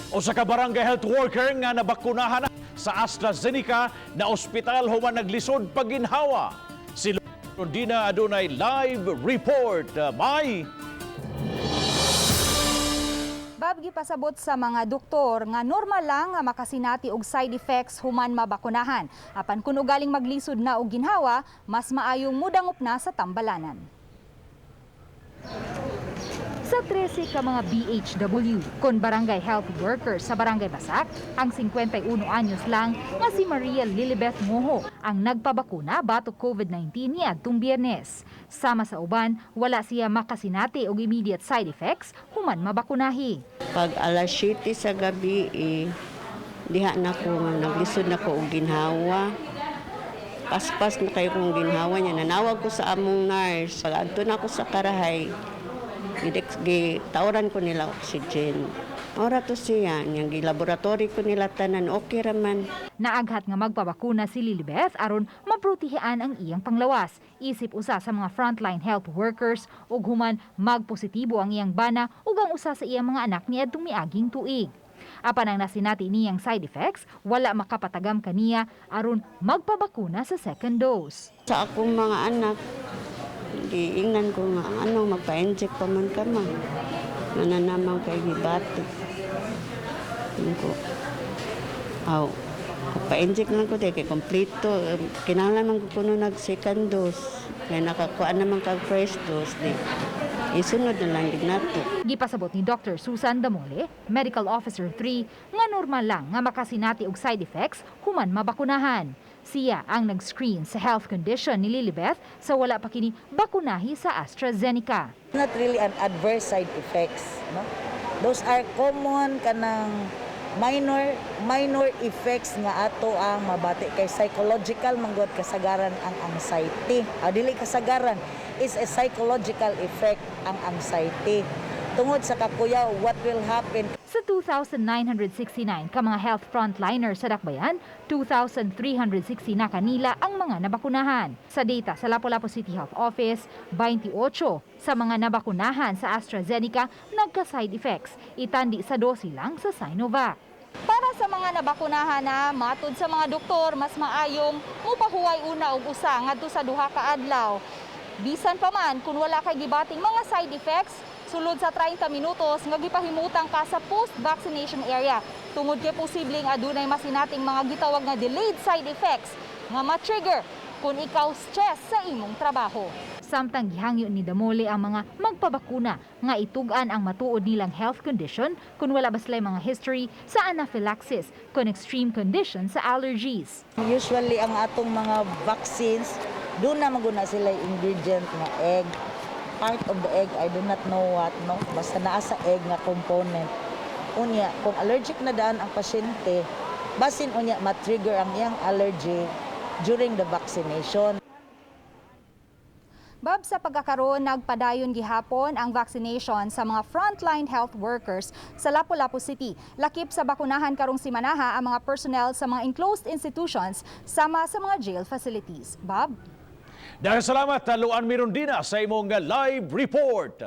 Usa ka barangay health worker nga nabakunahan na sa AstraZeneca na ospital human naglisod paginhawa. Si Rondina adunay live report. May Bab, gipasabot sa mga doktor nga normal lang nga makasinati og side effects human mabakunahan. Apan kun ugaling maglisod na og ginhawa, mas maayong mudangop na sa tambalanan. Sa 13 ka mga BHW, kon barangay health worker sa Barangay Basak, ang 51 anyos lang nga si Maria Lilibeth Moho ang nagpabakuna batok COVID-19 niadtong Biyernes. Sama sa uban, wala siya makasinati og immediate side effects human mabakunahi. Pag alas 7 sa gabi, eh, diha na ko, nga naglisod na ko og ginhawa. Paspas na kayo kong ginhawa niya. Nanawag ko sa among nurse. Pag adto na ako sa Karahay, gitawran ko nila oxygen. Ora to siya, niyang gilaboratory ko nila tanan, okay raman. Naaghat nga magpabakuna si Lilibeth aron maprotehian ang iyang panglawas. Isip usa sa mga frontline health workers ug human magpositibo ang iyang bana ug ang usa sa iyang mga anak niadtong miaging tuig. Apan ang nasinati niyang side effects, wala makapatagam kaniya aron magpabakuna sa second dose. Sa akong mga anak, giingnan ko nga, ano, magpa-inject pa man ka ma. Nga naman kay gibati. Ko, aw, pa-inject lang ko kay kompleto. Kinahanglan man ko kuno nag second dose. Kaya nakakuha naman kag first dose. Di, isunod na lang din nato. Gipasabot ni Dr. Susan Damole, Medical Officer 3, nga normal lang nga makasinati og side effects human mabakunahan. Siya ang nag-screen sa health condition ni Lilibeth sa wala pa kini bakunahi sa AstraZeneca. Not really an adverse side effects, no? Those are common kanang minor minor effects nga ato ang mabati kay psychological manggod kasagaran ang anxiety. Ah, dili kasagaran, is a psychological effect ang anxiety. Tungod sa kakuyaw, what will happen? Sa 2,969 ka mga health frontliners sa Dakbayan, 2,360 na kanila ang mga nabakunahan. Sa data sa Lapu-Lapu City Health Office, 28 sa mga nabakunahan sa AstraZeneca nagka-side effects, itandi sa 12 lang sa Sinovac. Para sa mga nabakunahan na, matud sa mga doktor, mas maayong mupahuway una og usa ngadto sa 2 ka adlaw. Bisan pa man kung wala kay gibating mga side effects, sulod sa 30 minutos nga gipahimutang ka sa post-vaccination area. Tungod kay posibleng adunay masinating mga gitawag nga delayed side effects nga ma-trigger kung ikaw stress sa imong trabaho. Samtang gihangyo ni Damole ang mga magpabakuna nga itug-an ang matuod nilang health condition kung wala ba sila mga history sa anaphylaxis kon extreme condition sa allergies. Usually ang atong mga vaccines, doon na maguna sila ingredient nga egg. Part of the egg, I do not know what, no? Basta naa sa egg nga component. Unya, kung allergic na daan ang pasyente, basin unya ma-trigger ang iyang allergy during the vaccination. Bab, sa pagkakaroon, nagpadayon gihapon ang vaccination sa mga frontline health workers sa Lapu-Lapu City. Lakip sa bakunahan karong simanaha ang mga personnel sa mga enclosed institutions sama sa mga jail facilities. Bob? Daghang salamat, Luan Mirondina, sa imong live report.